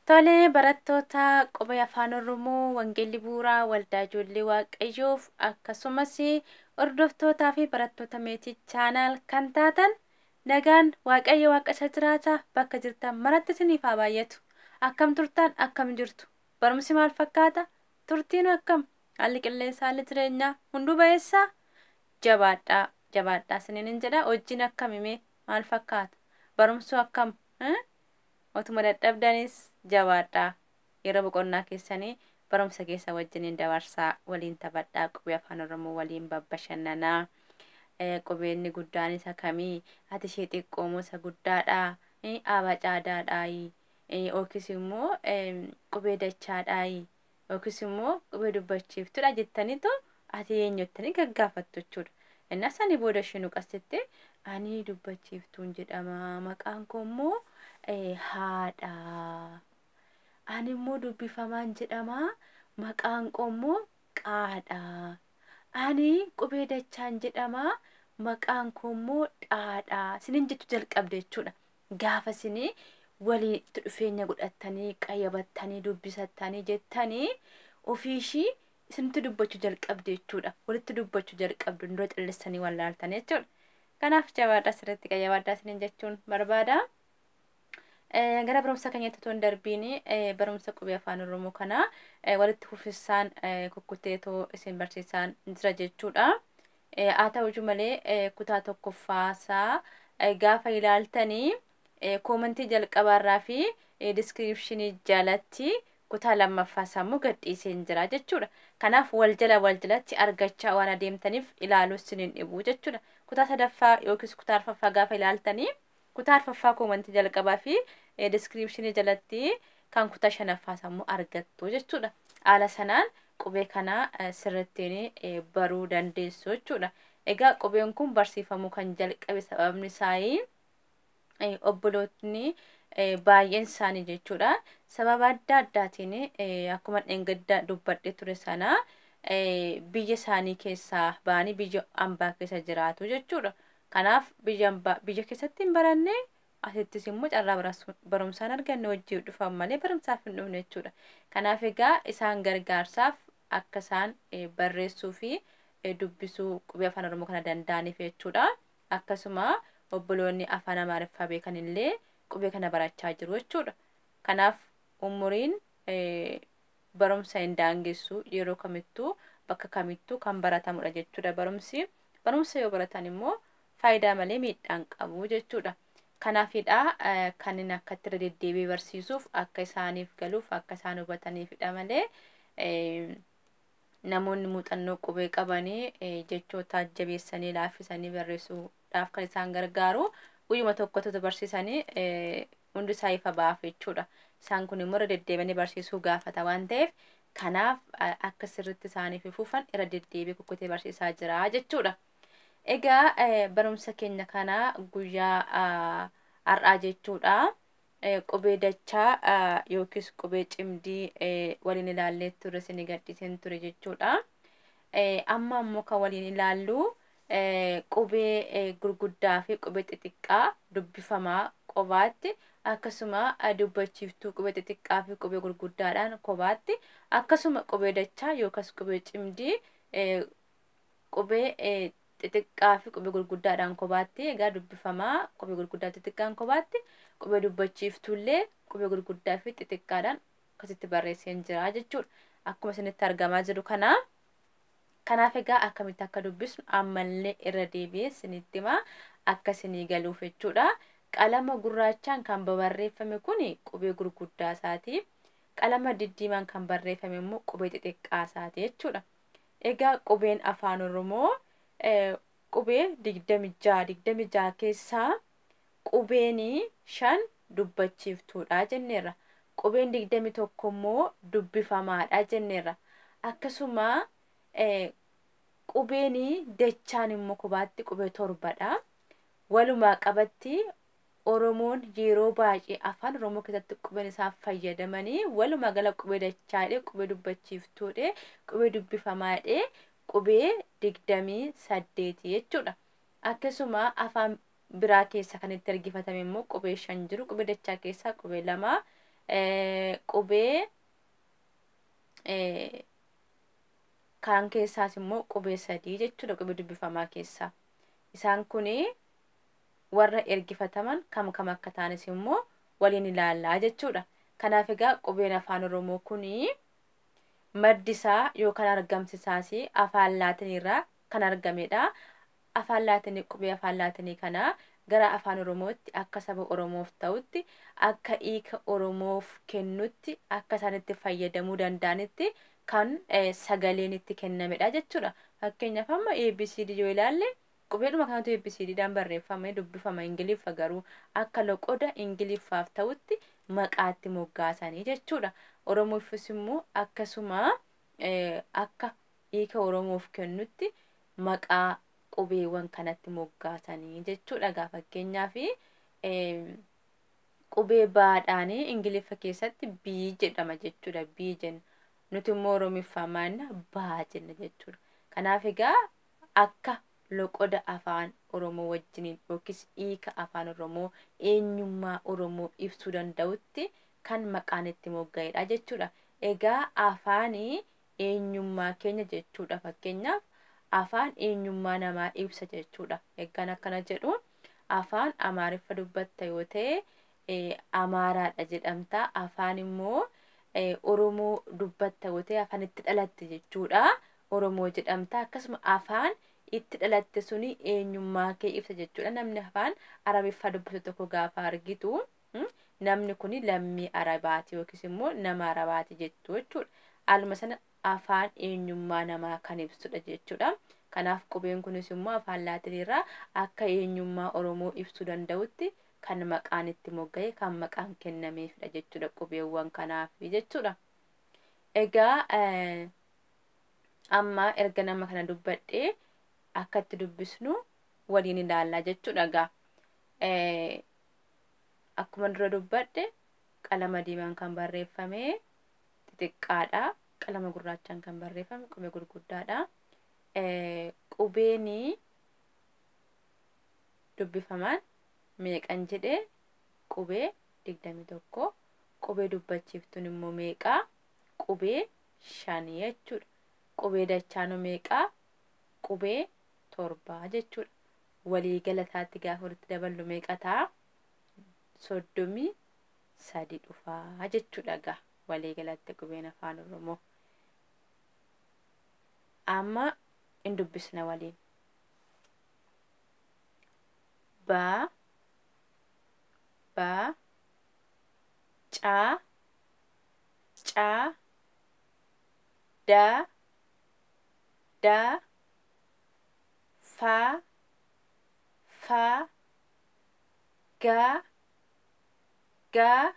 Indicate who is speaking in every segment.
Speaker 1: Tolee, barattoota qubee Afaan Oromoo Wangeelli Bu'uuraa Waldaa Ijoollee Waaqayyoof, akkasumas hordoftootaa fi barattoota Meetii Chaanaal kan taatan, nagaan Waaqayyo Waaqa isa jiraata bakka jirtan maratti isiniif haa baay'atu. Akkam turtan? Akkam jirtu? Barumsi maal fakkaata? Turtiin akkam? Haalli qilleensaa, haalli jireenyaa hunduu ba'eessaa? Jabaadhaa, jabaadhaa isiniin hin jedha. Hojiin akkamimee maal fakkaata? Barumsuu akkam? Otuma dadhabdanis jabaadhaa. Yeroo boqonnaa keessanii barumsa keessa wajjiniin dabarsaa, waliin taphadhaa, qubee Afaan Oromoo waliin babbashannanaa. Qubeenni guddaan isa kamii? Ati ishee xiqqoo moo isa guddaadhaa? Aaba caadaadhaayi? Yookiis immoo qubee dachaadhaayi? Yookiis immoo qubee dubbachiiftuudha jettaniitu ati eenyu jettanii gaggaafattu jechuudha. Innaa sanii booda isheen qassettee, ani dubbachiiftuun jedhama, maqaan koo immoo haadha. Ani immoo dubbifamaan jedhama, maqaan koo immoo qaadha. Ani qubee dachaan jedhama, maqaan koo immoo dhaadha. Isiniin jechuu jalqabde jechuudha. Gaafa isinii walitti dhufeenya godhattanii, qayyabattanii, dubbisattanii jettanii, ofii ishii isinitti dubbachuu jalqabde jechuudha. Walitti dubbachuu jalqabdu, dura callistanii wallaaltanii jechuudha. Kanaaf jabaadhaa, sirriitti qayyabadhaa isiniin jechuun barbaada. Gara barumsa keenyatti otoo hin darbiin, barumsa qubee Afaan Oromoo kana walitti fufissaan kukkuteetoo isin barsiisaan jira jechuudha. Haa ta'uyyuu malee, kutaa tokkoffaasaa gaafa ilaaltanii koomentii jalqabaarraa fi diskiripshinii jalatti kutaa lammaffaa immoo gadhiiseen jira jechuudha. Kanaaf wal jala wal jalatti argachaa waan adeemtaniif ilaaluu isiniin dhibu jechuudha. Kutaa sadaffaa yookiis kutaa arfaffaa gaafa ilaaltanii, kutaa arfaffaa koomentii jalqabaa fi diskiripshinii jalatti kan kutaa shanaffaa immoo argattu jechuudha. Haala sanaan qubee kana sirrittiin baruu dandeessu jechuudha. Egaa qubeen kun barsiifamuu kan jalqabe sababni isaa obbolootni baay'een isaanii jechuudha. Sababa adda addaatiin, akkuma dheengadda dubbadhe ture sana, biyya isaanii keessaa ba'anii biyya ambaa keessa jiraatu jechuudha. Kanaaf biyya ambaa biyya keessatti hin baranne, asittis immoo carraa barumsaan arganne, hojii dhufan malee barumsaaf hin dhufne jechuudha. Kanaaf egaa isaan gargaarsaaf akka isaan barreessuu fi dubbisuu qubee Afaan Oromoo kana danda'aniif jechuudha. Akkasuma obboloonni afaan Amaariffaa beekan illee qubee kana barachaa jiru jechuudha. Kanaaf umuriin barumsa hin daangessu, yeroo kamittuu bakka kamittuu kan baratamudha jechuudha barumsi. Barumsa yoo baratan immoo faayidaa malee miidhaan qabu jechuudha. Kanaafidha kan inni akkatti irra deddeebi'ee barsiisuuf, akka isaaniif galuuf, akka isaan hubataniifidha malee, namoonni muuxannoo qubee qabanii jechoota jabeessanii laaffisanii barreessuudhaaf kan isaan gargaaru guyyuma tokkotti barsiisanii hundi isaa ifa ba'aaf jechuudha. Isaan kun immoo irra deddeebi'anii barsiisuu gaafata waan ta'eef, kanaaf akka sirriitti isaaniif fufan irra deddeebi'ee kukkutee barsiisaa jira jechuudha. Egaa barumsa keenya kana guyyaa har'aa jechuudha. Qubee dachaa yookiis qubee cimdii waliin ilaallee ture, isin gadhiiseen ture jechuudha. Amma immoo kan waliin ilaallu qubee gurguddaa fi qubee xixiqqaa dubbifamaa qobaatti, akkasuma dubbachiiftuu qubee xixiqqaa fi qubee gurguddaadhaan kophaatti, akkasuma qubee dachaa yookaas qubee cimdii qubee xixiqqaa fi qubee gurguddaadhaan kophaatti, egaa dubbifamaa qubee gurguddaa xixiqqaan kophaatti, qubee dubbachiiftuullee qubee gurguddaa fi xixiqqaadhaan akkasitti barreesseen jira jechuudha. Akkuma isinitti argamaa jiru kana. Kanaaf egaa akkamitti akka dubbisnu ammallee irra deebi'ee isinitti himaa, akka isinii galuuf jechuudha. Qalama gurraachaan kan barreeffame kun qubee gurguddaa isaati. Qalama diddiimaan kan barreeffame immoo qubee xixiqqaa isaati jechuudha. Egaa qubeen Afaan Oromoo qubee 26, 26 keessaa qubeen 5 dubbachiiftuudha jenneerra. Qubeen 21 immoo dubbifamaadha jenneerra. Akkasuma qubeen dachaan immoo kophaatti qubee 7dha. Walumaa qabatti Oromoon yeroo baay'ee Afaan Oromoo keessatti qubeen isaan fayyadamanii walumaa gala qubee dachaadhe, qubee dubbachiiftuudhe, qubee dubbifamaadhe, qubee 28 jechuudha. Akkasuma afaan biraa keessa kan itti ergifatame immoo qubee 5 jiru. Qubee dachaa keessaa qubee 2, Qubee kaan keessaas immoo qubee 3 jechuudha, qubee dubbifamaa keessaa. Isaan kun warra ergifataman kam kam akka ta'anis immoo waliin ilaallaa jechuudha. Kanaaf egaa qubeen afaan Oromoo kun maddi isaa yookaan argamsi isaas afaan Laatiniirraa kan argamedha. Afaan Laatinii, qubee afaan Laatinii kana gara afaan Oromootti akka saba Oromoof ta'utti, akka hiika Oromoof kennutti, akka isaan itti fayyadamuu danda'anitti kan sagaleen itti kennamedha jechuudha. Fakkeenyaaf amma ABCD yoo ilaalle, qubeedhuma kanatu ABCDdhaan barreeffame dubbifama Ingiliffa, garuu akka loqoda Ingiliffaaf ta'utti maqaatti moggaasanii jechuudha. Oromoofis immoo akkasuma akka hiika Oromoof kennutti maqaa qubeewwan kanatti moggaasanii jechuudha. Egaa fakkeenyaaf qubee baadhaanii Ingiliffa keessatti B jedhama jechuudha. B jenna. Nuti immoo Oromiffaa maanna baa jenna jechuudha. Kanaaf egaa akka loqoda afaan Oromoo wajjiniin yookiis hiika afaan Oromoo, eenyummaa Oromoo ibsuu danda'utti kan maqaan itti mogga'edha jechuudha. Egaa afaanii eenyummaa keenya jechuudha. Fakkeenyaaf afaan eenyummaa namaa ibsa jechuudha. Egaan akkana jedhu, afaan Amaariffa dubbatta yoo ta'e Amaaraadha jedhamta. Afaan immoo Oromoo dubbatta yoo ta'e, afaan itti dhalatte jechuudha, Oromoo jedhamta. Akkasuma afaan itti dhalatte suni eenyummaa kee ibsa jechuudha. Namni afaan Arabiffaa dubbatu tokko gaafa argitu, namni kun lammii Arabaati yookiis immoo nama Arabaati jettu jechuudha. Haaluma sana afaan eenyummaa namaa kan ibsudha jechuudha. Kanaaf qubeen kunis immoo afaan Laatiniirraa akka eenyummaa Oromoo ibsuu danda'utti kan maqaan itti mogga'e, kan maqaan kennameefidha jechuudha qubeewwan kanaaf jechuudha. Egaa amma erga nama kana dubbadhee akka itti dubbisnu waliin ilaallaa jechuudha. Egaa akkuma dura dubbadhe, qalama diimaan kan barreeffame xixiqqaadha. Qalama gurraachaan kan barreeffame qubee gurguddaadha. Qubeen dubbifamaan meeqan jedhee? Qubee 21. Qubee dubbachiiftuun immoo meeqaa? Qubee 5 jechuudha. Qubee dachaanoo meeqaa? Qubee 7 jechuudha. Walii galataatti gaafa walitti daballu meeqa ta'a? 33 dhufaa jechuudha egaa walii galatti qubeen afaan Oromoo. Amma in dubbisna waliin. Ba, ba, ca, ca, da, da, fa, fa, ga, ga,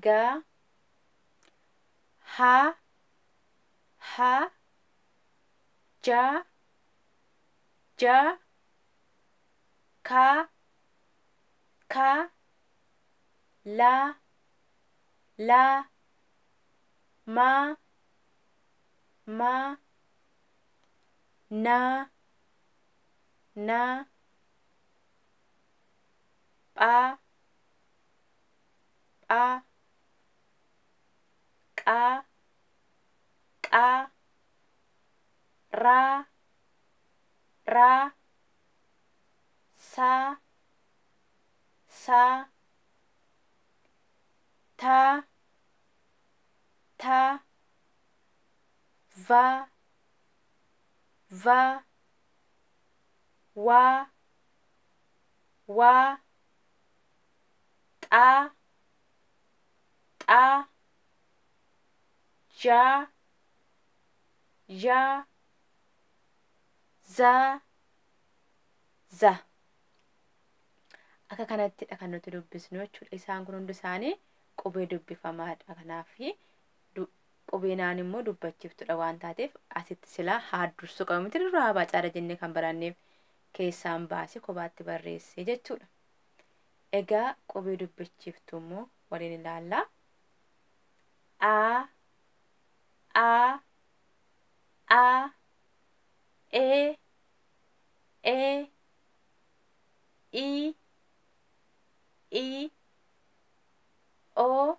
Speaker 1: ga, ha, ha, ja, ja, ka, ka, la, la, ma, ma, na, na, pa, pa, qa, qa, ra, ra, sa, sa, ta, ta, va, va, wa, wa, ta, ta, ja, ja, za, za. Akka kanattidha kan nuti dubbisnu jechuudha. Isaan kun hundi isaanii qubee dubbifamaadha. Kanaaf qubeenaan immoo dubbachiiftudha waan taateef asitti silaa haaddursuu qabu miti, dura habaacaadha jennee kan baranneef keessaan baasee kophaatti barreessee jechuudha. Egaa qubee dubbachiiftuu immoo waliin ilaallaa. A, A, A, E, E, I, I, O,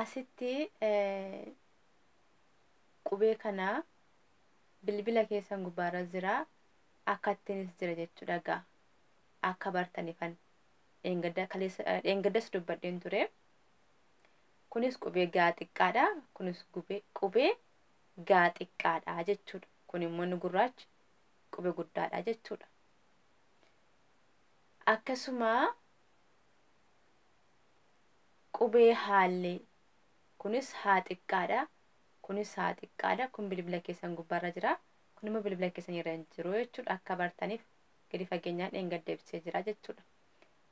Speaker 1: Asitti qubee kana bilbila keessan gubbaarra jira, akkattiinis jira jechuudha gaa. Akka bartanifan dheengaddas dubbadheen ture. Kunis qubee gaa xiqqaadha. Kunis qubee gaa xiqqaadha jechuudha. Kun immoo inni gurraachi qubee guddaadha jechuudha. Akkasuma qubee haallee kunis haa xiqqaadha. Kunis haa xiqqaadha. Kun bilbila keessan gubbaarra jira. Kun immoo bilbila keessan irra hin jiru jechuudha. Akka bartaniif gadi fageenyaan dheengadda ibsee jira jechuudha.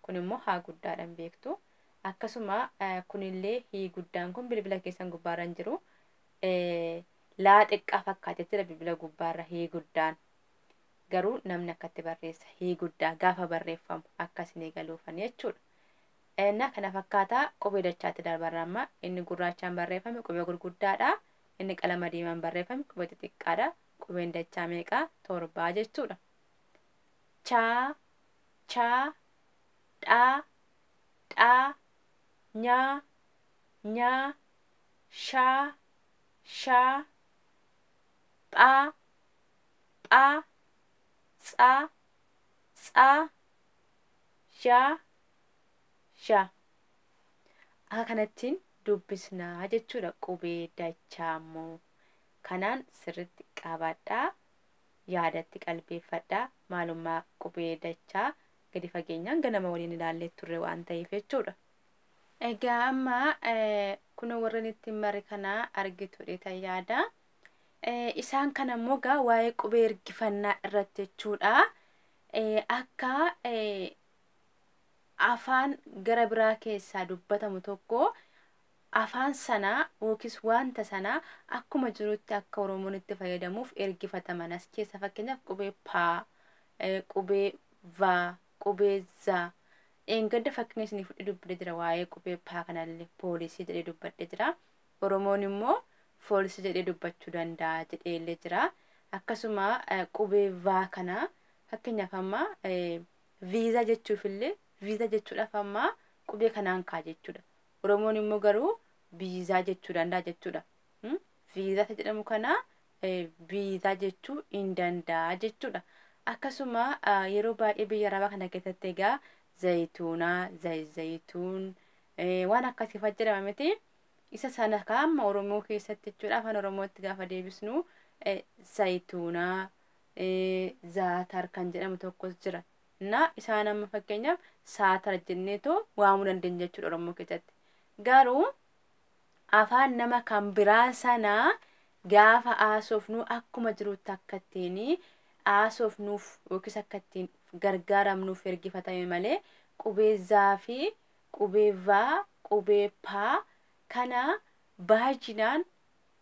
Speaker 1: Kun immoo haa guddaadhaan beektu. Akkasuma kunillee hii guddaan kun bilbila keessan gubbaarra hin jiru. Laa xiqqaa fakkaatee jira bilbila gubbaarra hii guddaan. Garuu namni akkatti barreessa hii guddaa gaafa barreeffamu akkasinii galuufan jechuudha. Innaa kana fakkaataa qubee dachaatti darbarra amma inni gurraachaan barreeffame qubee gurguddaadha. Inni qalama diimaan barreeffame qubee xixiqqaadha. Qubeen dachaa meeqaa? 7 jechuudha. Chaa, chaa, dhaa, dhaa, nyaa, nyaa, shaa, shaa, phaa, phaa, tsaa, tsaa, zhaa, zhaa. Akka kanattiin dubbisnaa jechuudha qubee dachaa immoo. Kanaan sirriitti qabadhaa, yaadatti qalbeeffadhaa maalummaa qubee dachaa gadi fageenyaan ganama waliin ilaallee turre waan ta'eef jechuudha. Egaa amma kunoo warreen ittiin mare kana argitu dheetan yaada. Isaan kana immoo gaa waa'ee qubee ergifannaa irratti jechuudha. Akka afaan gara biraa keessaa dubbatamu tokko afaan sanaa yookiis wanta sanaa akkuma jirutti akka Oromoon itti fayyadamuuf ergifataman as keessa fakkeenyaaf qubee paa, qubee vaa, qubee zaa. Dheengadda fakkeenya isinii fudhee dubbadhee jira waa'ee qubee paa kanallee poolisii jedhee dubbadhee jira. Oromoon immoo foolisii jedhee dubbachuu danda'a jedhee illee jira. Akkasuma qubee vaa kana fakkeenyaaf amma viizaa jechuufillee viizaa jechuudhaaf amma qubee kanaan kaa jechuudha. Oromoon immoo garuu biizaa jechuu danda'a jechuudha. Viizaa jedhamu kana biizaa jechuu hin danda'a jechuudha. Akkasuma yeroo baay'ee biyya arabaa kana keessatti egaa zayituunaa, zayituun waan akkasii fa'a jedhama miti. Isa sana kaama Oromoo keessatti jechuudha afaan Oromootti gaafa deebisnu zayituunaa, zaatar kan jedhamu tokkos jira. Na isaan amma fakkeenyaaf saatar jenneetoo waamuu dandeenya jechuudha Oromoo keessatti. Garuu afaan nama kan biraa sanaa gaafa haasofnu akkuma jirutti akka ittiin haasofnuuf yookiis akka ittiin gargaaramnuuf ergifatame malee qubee zaa fi qubee vaa, qubee paa kana baay'inaan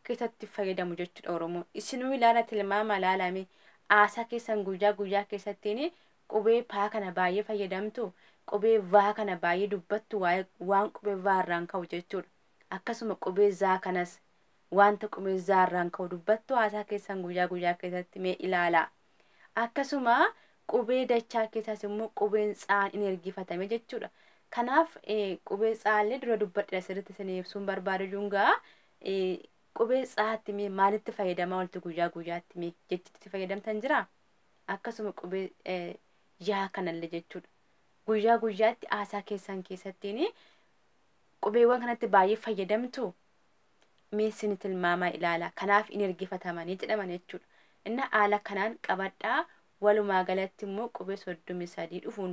Speaker 1: keessatti fayyadamu jechuudha Oromoon. Isinuu ilaala tilmaama ilaalame haasaa keessan guyyaa guyyaa keessattiin qubee paa kana baay'ee fayyadamtu, qubee vaa kana baay'ee dubbattu waan qubee vaa irraan ka'u jechuudha. Akkasuma qubee zaa kanas wanta qubee zaa irraan ka'u dubbattu haasaa keessan guyyaa guyyaa keessatti mee ilaala. Akkasuma qubee dachaa keessaas immoo qubeen tsaan in ergifatame jechuudha. Kanaaf qubee tsaallee dura dubbadhe asirratti isin ibsuun barbaadu jungaa qubee tsaatti mee maalitti fayyadamaa ooltu guyyaa guyyaatti mee jechitti fayyadamtan jiraa? Akkasuma qubee yaa kanallee jechuudha. Guyyaa guyyaatti haasaa keessan keessattiin qubeewwan kanatti baay'ee fayyadamtu mee isin tilmaamaa ilaala. Kanaaf in ergifatamanii jedhaman jechuudha. Inni haala kanaan qabadhaa walumaa galatti immoo qubee 33 dhufuun